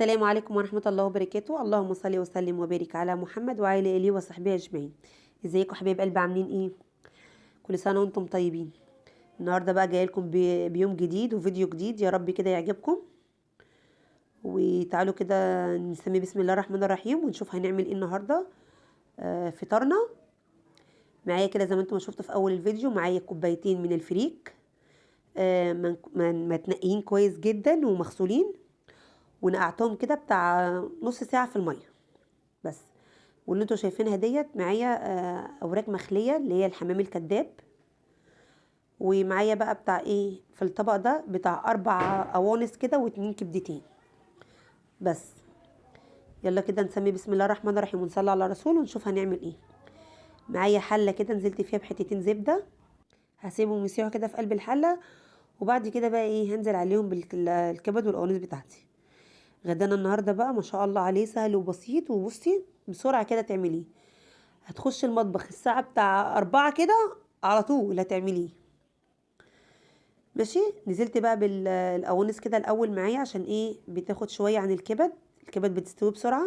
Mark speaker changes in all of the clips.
Speaker 1: السلام عليكم ورحمة الله وبركاته. اللهم صل وسلم وبارك على محمد وعلى آله وصحبه أجمعين. ازيكم حبايب قلبي، عاملين ايه؟ كل سنة وانتم طيبين. النهاردة بقى جاية لكم بيوم جديد وفيديو جديد، يا رب كده يعجبكم. وتعالوا كده نسمي بسم الله الرحمن الرحيم ونشوف هنعمل ايه النهاردة. فطارنا معايا كده زي ما انتم ما شفتوا في اول الفيديو، معايا كوبايتين من الفريك متنقيين كويس جدا ومغسولين، ونقعتهم كده بتاع نص ساعة في المية بس. واللي انتوا شايفينها ديت معايا اوراق مخلية اللي هي الحمام الكداب، ومعايا بقى بتاع ايه في الطبق ده بتاع 4 قوانص كده و2 كبدتين بس. يلا كده نسمي بسم الله الرحمن الرحيم ونصلي على رسول ونشوف هنعمل ايه. معايا حلة كده نزلت فيها بحتتين زبدة، هسيبهم يسيحوا كده في قلب الحلة، وبعد كده بقى ايه هنزل عليهم بالكبد والقوانص بتاعتي. غدانا النهارده بقى ما شاء الله عليه سهل وبسيط، وبصي بسرعة كده تعمليه. هتخش المطبخ الساعة بتاع 4 كده على طول هتعمليه ماشي. نزلت بقى بالقوانص كده الاول معايا عشان ايه بتاخد شوية عن الكبد، الكبد بتستوي بسرعة.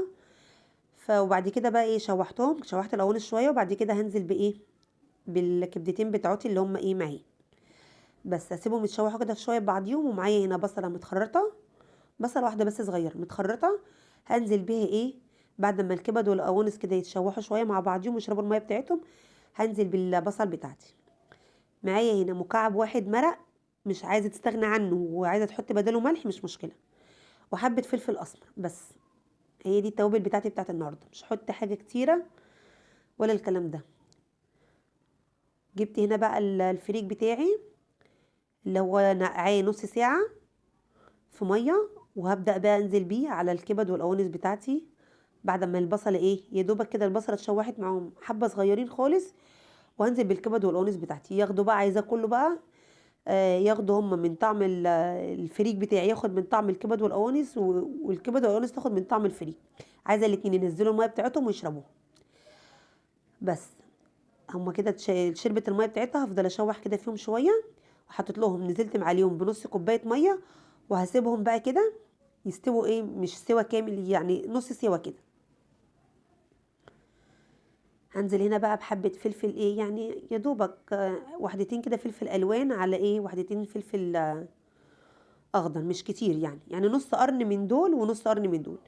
Speaker 1: وبعد كده بقى ايه شوحتهم، شوحت القوانص شوية، وبعد كده هنزل بايه بالكبدتين بتاعتي اللي هم ايه معايا بس. هسيبهم يتشوحوا كده شوية بعضيهم. ومعايا هنا بصله متخرطه، بصله واحدة بس صغيرة متخرطه، هنزل بيها ايه بعد ما الكبد والقوانص كده يتشوحوا شوية مع بعضيهم ويشربوا المية بتاعتهم، هنزل بالبصل بتاعتي. معايا هنا مكعب واحد مرق، مش عايزه تستغنى عنه وعايزه تحط بداله ملح مش مشكلة، وحبه فلفل اسمر بس. هي دي التوابل بتاعتي بتاعت النهارده، مش هحط حاجة كتيرة ولا الكلام ده. جبت هنا بقى الفريك بتاعي اللي هو نقعاه نص ساعة في مية، وهبدأ بقى انزل بيه على الكبد والقوانص بتاعتي بعد ما البصله ايه يا دوبك كده البصله اتشوحت معاهم حبه صغيرين خالص، وهنزل بالكبد والقوانص بتاعتي. ياخدوا بقى، عايزاه كله بقى ياخدوا هم من طعم الفريك بتاعي، ياخد من طعم الكبد والقوانص، والكبد والقوانص تاخد من طعم الفريك. عايزه الاتنين ينزلوا المية بتاعتهم ويشربوها بس. هما كده شربت المية بتاعتها، هفضل اشوح كده فيهم شوية، وحطيت لهم نزلت معليهم بنص كوباية مية، وهسيبهم بقى كده يستووا ايه مش سوا كامل يعني نص سوا كده. هنزل هنا بقى بحبه فلفل ايه يعني يا دوبك وحدتين كده فلفل الوان على ايه وحدتين فلفل اخضر مش كتير يعني نص قرن من دول ونص قرن من دول.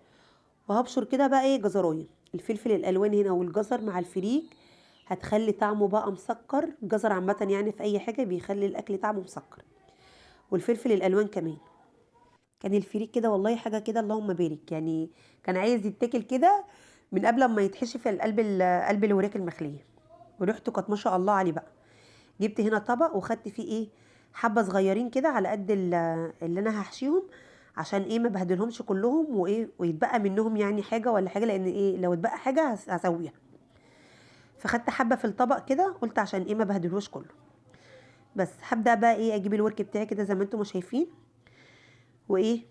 Speaker 1: وهبشر كده بقى ايه جزرايه. الفلفل الالوان هنا والجزر مع الفريك هتخلي طعمه بقى مسكر. الجزر عامة يعني في اي حاجة بيخلي الاكل طعمه مسكر، والفلفل الالوان كمان. كان الفريك كده والله حاجة كده اللهم بارك، يعني كان عايز يتاكل كده من قبل ما يتحشي في القلب قلب الوراك المخليه، وريحته كانت ما شاء الله عليه بقى. جبت هنا طبق وخدت فيه ايه حبه صغيرين كده على قد اللي انا هحشيهم، عشان ايه ما بهدلهمش كلهم وايه ويتبقى منهم يعني حاجة ولا حاجة، لان ايه لو اتبقى حاجة هسويها. فخدت حبه في الطبق كده قلت عشان ايه ما بهدلهوش كله بس. هبدا بقى ايه اجيب الورك بتاعي كده زي ما انتم ما شايفين، وايه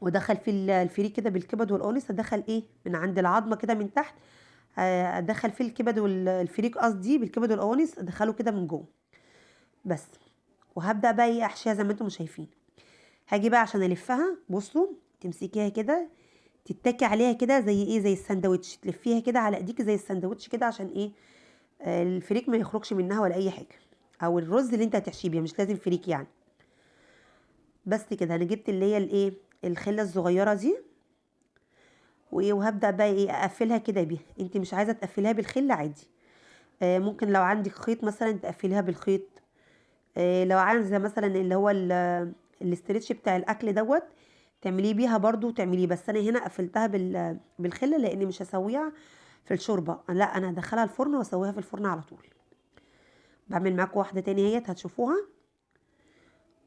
Speaker 1: ودخل في الفريك كده بالكبد والقوانص. ادخل ايه من عند العظمة كده من تحت، ادخل في الكبد والفريك قصدي بالكبد والقوانص، ادخله كده من جوه بس. وهبدا بقى ايه احشيها زي ما انتم شايفين. هاجي بقى عشان الفها، بصوا تمسكيها كده تتكي عليها كده زي ايه زي الساندوتش، تلفيها كده على ايديك زي الساندوتش كده عشان ايه الفريك ما يخرجش منها ولا اي حاجة، او الرز اللي انت هتحشيه بيه مش لازم فريك يعني. بس كده انا جبت اللي هي الايه الخلة الصغيرة دي وايه، وهبدا بقى ايه اقفلها كده بيها. انت مش عايزه تقفليها بالخله عادي، ممكن لو عندك خيط مثلا تقفليها بالخيط، لو عايزه مثلا اللي هو ال stretch بتاع الاكل دوت تعمليه بيها برضو تعمليه. بس انا هنا قفلتها بالخله لان مش هسويها في الشوربة، لا انا هدخلها الفرن واسويها في الفرن على طول. بعمل معاكم واحدة تاني اهيت هتشوفوها.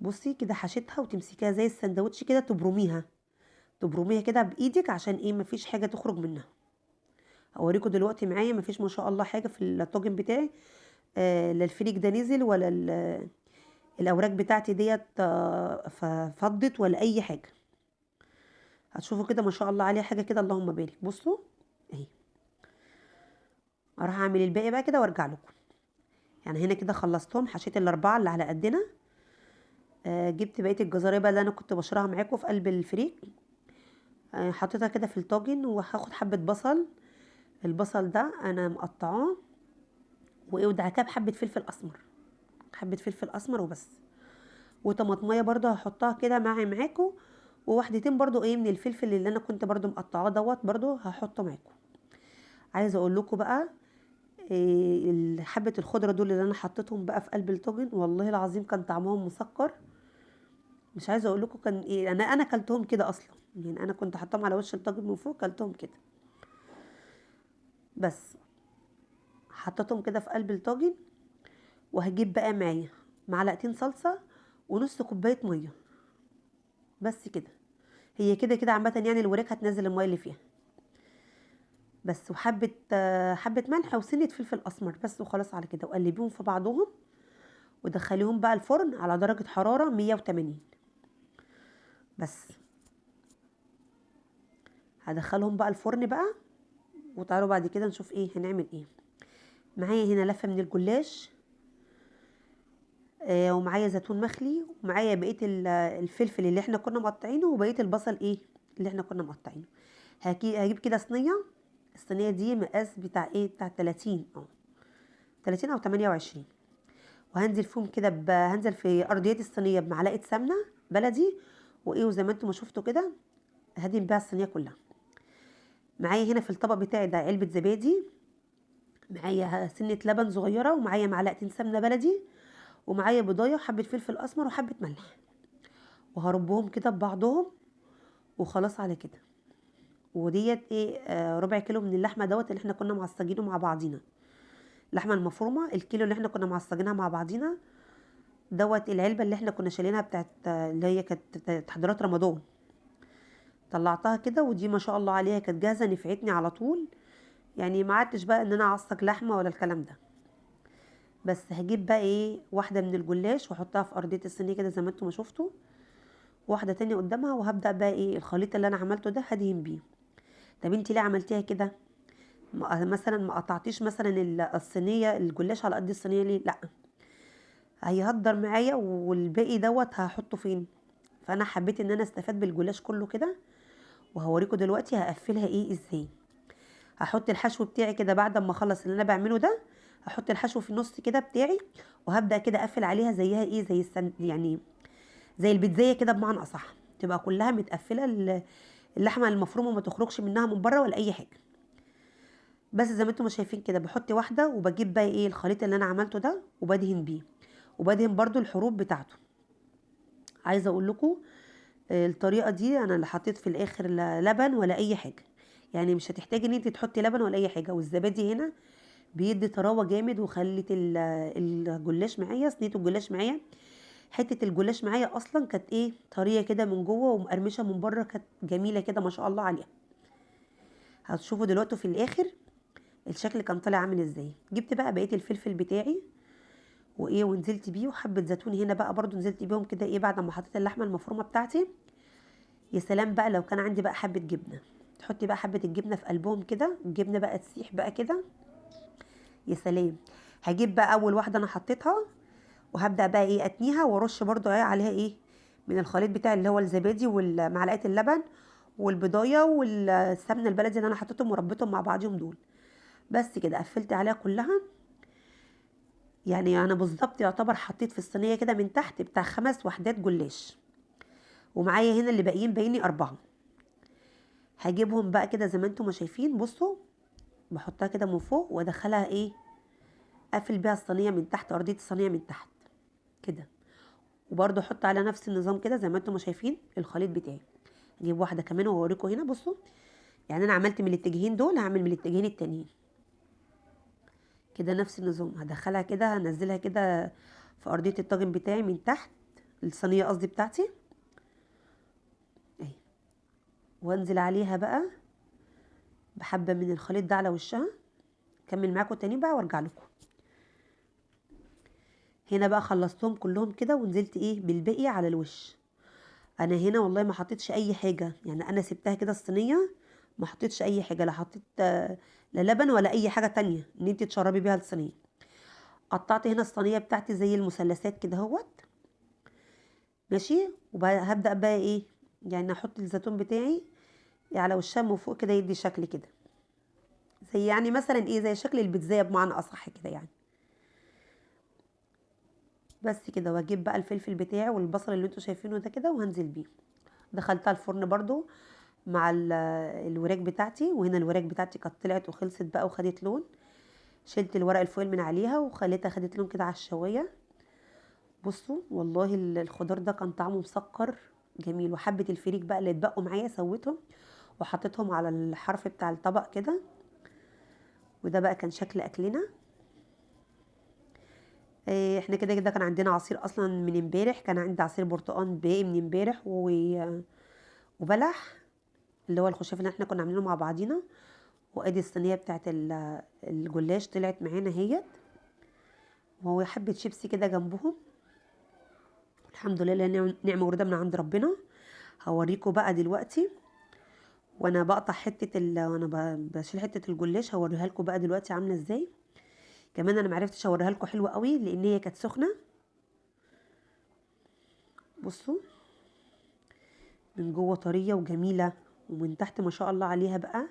Speaker 1: بصي كده حشيتها وتمسكيها زي السندوتش كده، تبرميها تبرميها كده بايدك عشان ايه مفيش حاجة تخرج منها. هوريكم دلوقتي معايا مفيش ما شاء الله حاجة في الطاجن بتاعي، لا الفريك ده نزل ولا الاوراق بتاعتي ديت فضت ولا اي حاجة. هتشوفوا كده ما شاء الله عليها حاجة كده اللهم بارك. بصوا اهي، اروح اعمل الباقي بقى كده وارجع لكم. يعني هنا كده خلصتهم، حشيت الاربعة اللي على قدنا. جبت بقية الجزريه بقى اللي انا كنت بشرها معاكم في قلب الفريك، حطيتها كده في الطاجن، وهاخد حبه بصل. البصل ده انا مقطعاه وايه، ودعكاه بحبه فلفل اسمر، حبه فلفل اسمر وبس. وطماطميه برده هحطها كده معاكم، وواحدتين برده ايه من الفلفل اللي انا كنت برده مقطعاه دوت برده هحطه معاكم. عايزه اقول لكم بقى إيه حبه الخضرة دول اللي انا حطيتهم بقى في قلب الطاجن، والله العظيم كان طعمهم مسكر. مش عايزه اقول لكم كان ايه، انا اكلتهم كده اصلا، يعني انا كنت حطاهم على وش الطاجن من فوق، اكلتهم كده بس. حطيتهم كده في قلب الطاجن. وهجيب بقى معايا معلقتين صلصه ونص كوباية مية بس كده. هي كده كده عامة يعني الوراك هتنزل المية اللي فيها بس، وحبه حبه ملح وسنة فلفل اسمر بس، وخلاص على كده. وقلبيهم في بعضهم ودخليهم بقى الفرن على درجه حرارة 180 بس. هدخلهم بقى الفرن بقى، وتعالوا بعد كده نشوف ايه هنعمل ايه. معايا هنا لفه من الجلاش، ومعايا زيتون مخلي، ومعايا بقية الفلفل اللي احنا كنا مقطعينه، وبقية البصل ايه اللي احنا كنا مقطعينه. هجيب كده صينية، الصينية دي مقاس بتاع ايه، بتاع 30 30 او 28. وهنزل فيهم كده هنزل في ارضية الصينية بمعلقه سمنه بلدي وايه، وزي ما انتم ما شفتوا كده هدهن بيها الصينية كلها. معايا هنا في الطبق بتاعي ده علبة زبادي، معايا سنة لبن صغيرة، ومعايا معلقتين سمنه بلدي، ومعايا بيضايه وحبه فلفل اسمر وحبه ملح، وهربهم كده ببعضهم وخلاص على كده. وديت ايه ربع كيلو من اللحمة دوت اللي احنا كنا معصجينه مع بعضينا، اللحمة المفرومه الكيلو اللي احنا كنا معصجينها مع بعضينا دوت، العلبة اللي احنا كنا شايلينها بتاعت اللي هي كانت تحضيرات رمضان، طلعتها كده. ودي ما شاء الله عليها كانت جاهزة، نفعتني على طول، يعني ما عدتش بقى ان انا اعصج لحمه ولا الكلام ده. بس هجيب بقى ايه واحدة من الجلاش واحطها في ارضية الصينية كده زي ما انتم ما شفتوا، واحدة تانية قدامها، وهبدا بقى ايه الخليط اللي انا عملته ده هدهن بيه. طب انت ليه عملتيها كده؟ مثلا ما قطعتيش مثلا الصينية الجلاش على قد الصينية ليه؟ لا، هيهدر معايا والباقي دوت هحطه فين؟ فانا حبيت ان انا استفاد بالجلاش كله كده، وهوريكم دلوقتي هقفلها ايه ازاي. هحط الحشو بتاعي كده بعد ما اخلص اللي انا بعمله ده، هحط الحشو في النص كده بتاعي، وهبدا كده اقفل عليها زيها ايه، زي يعني زي البيتزايه كده بمعنى اصح، تبقى كلها متقفله، اللحمة المفرومه ما تخرجش منها من بره ولا اي حاجة. بس زي ما انتم شايفين كده بحط واحدة، وبجيب بقى ايه الخليط اللي انا عملته ده وبدهن بيه، وبدهن برده الحروف بتاعته. عايزه اقول لكم الطريقة دي انا اللي حطيت في الاخر لا لبن ولا اي حاجة، يعني مش هتحتاجي ان انت تحطي لبن ولا اي حاجة. والزبادي هنا بيدي طراوه جامد، وخلت الجلاش معايا، صينية الجلاش معايا، حتة الجلاش معايا اصلا كانت ايه طرية كده من جوه ومقرمشه من بره، كانت جميلة كده ما شاء الله عليها. هتشوفوا دلوقتي في الاخر الشكل كان طالع عامل ازاي. جبت بقى بقية الفلفل بتاعي وايه ونزلت بيه، وحبه زيتون هنا بقى برضو نزلت بيهم كده ايه بعد ما حطيت اللحمة المفرومه بتاعتي. يا سلام بقى لو كان عندي بقى حبه جبنه، تحطي بقى حبه الجبنة في قلبهم كده، الجبنة بقى تسيح بقى كده، يا سلام. هجيب بقى اول واحدة انا حطيتها، وهبدا بقى ايه اتنيها، وارش برضو ايه عليها ايه من الخليط بتاع اللي هو الزبادي والمعلقه اللبن والبضايه والسمنه البلدي اللي انا حطيتهم وربيتهم مع بعضهم دول. بس كده قفلت عليها كلها. يعني انا بالظبط يعتبر حطيت في الصينية كده من تحت بتاع 5 وحدات جلاش، ومعايا هنا اللي باقيين بايني 4. هجيبهم بقى كده زي ما انتم ما شايفين، بصوا بحطها كده من فوق وادخلها ايه، اقفل بيها الصينية من تحت، ارضية الصينية من تحت كده. وبرده احط على نفس النظام كده زي ما انتم ما شايفين الخليط بتاعي. اجيب واحدة كمان واوريكم هنا. بصوا يعني انا عملت من الاتجاهين دول، هعمل من الاتجاهين التانيين كده نفس النظام. هدخلها كده، هنزلها كده في ارضية الطاجن بتاعي من تحت، الصينية قصدي بتاعتي اهي، وانزل عليها بقى بحبه من الخليط ده على وشها. اكمل معاكم تاني بقى وارجع لكم. هنا بقى خلصتهم كلهم كده، ونزلت ايه بالباقي على الوش. انا هنا والله ما حطيتش اي حاجة، يعني انا سبتها كده الصينية ما حطيتش اي حاجة، لا حطيت لا لبن ولا اي حاجة تانية ان انت تشربي بيها الصينية. قطعت هنا الصينية بتاعتي زي المثلثات كده اهوت ماشي. وهبدا بقى ايه، يعني احط الزيتون بتاعي على وشها من فوق كده، يدي شكل كده زي يعني مثلا ايه، زي شكل البيتزاية بمعنى اصح كده يعني. بس كده. واجيب بقى الفلفل بتاعي والبصل اللي انتوا شايفينه ده كده وهنزل بيه. دخلتها الفرن برضو مع الوراك بتاعتي، وهنا الوراك بتاعتي كانت طلعت وخلصت بقى وخدت لون. شلت الورق الفويل من عليها وخليتها خدت لون كده على الشوايه. بصوا والله الخضار ده كان طعمه مسكر جميل. وحبه الفريك بقى اللي اتبقوا معايا سويتهم وحطيتهم على الحرف بتاع الطبق كده. وده بقى كان شكل اكلنا. احنا كده كده كان عندنا عصير اصلا من امبارح، كان عندي عصير برتقان باقي من امبارح وبلح اللي هو الخشاف اللي احنا كنا عاملينه مع بعضينا. وادي الصينية بتاعت الجلاش طلعت معانا اهيت، وهو حبه شيبسي كده جنبهم. الحمد لله نعمه ورده من عند ربنا. هوريكم بقى دلوقتي وانا بقطع حتة وانا بشيل حتة الجلاش، هوريها لكم بقى دلوقتي عامله ازاي. كمان انا معرفتش اوريها لكم حلوة قوي لان هي كانت سخنة. بصوا من جوه طرية وجميلة، ومن تحت ما شاء الله عليها بقى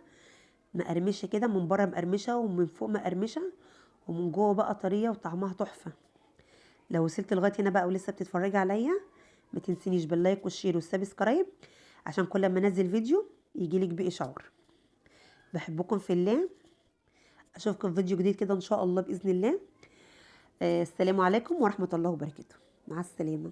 Speaker 1: مقرمشه كده، من بره مقرمشه ومن فوق مقرمشه، ومن جوه بقى طرية وطعمها تحفة. لو وصلت لغاية هنا بقى ولسه بتتفرجي عليا، ما تنسينيش بال like وال share وال subscribe عشان كل ما انزل فيديو يجيلك باشعار. بحبكم في الله، اشوفكم في فيديو جديد كده ان شاء الله باذن الله. السلام عليكم ورحمة الله وبركاته. مع السلامة.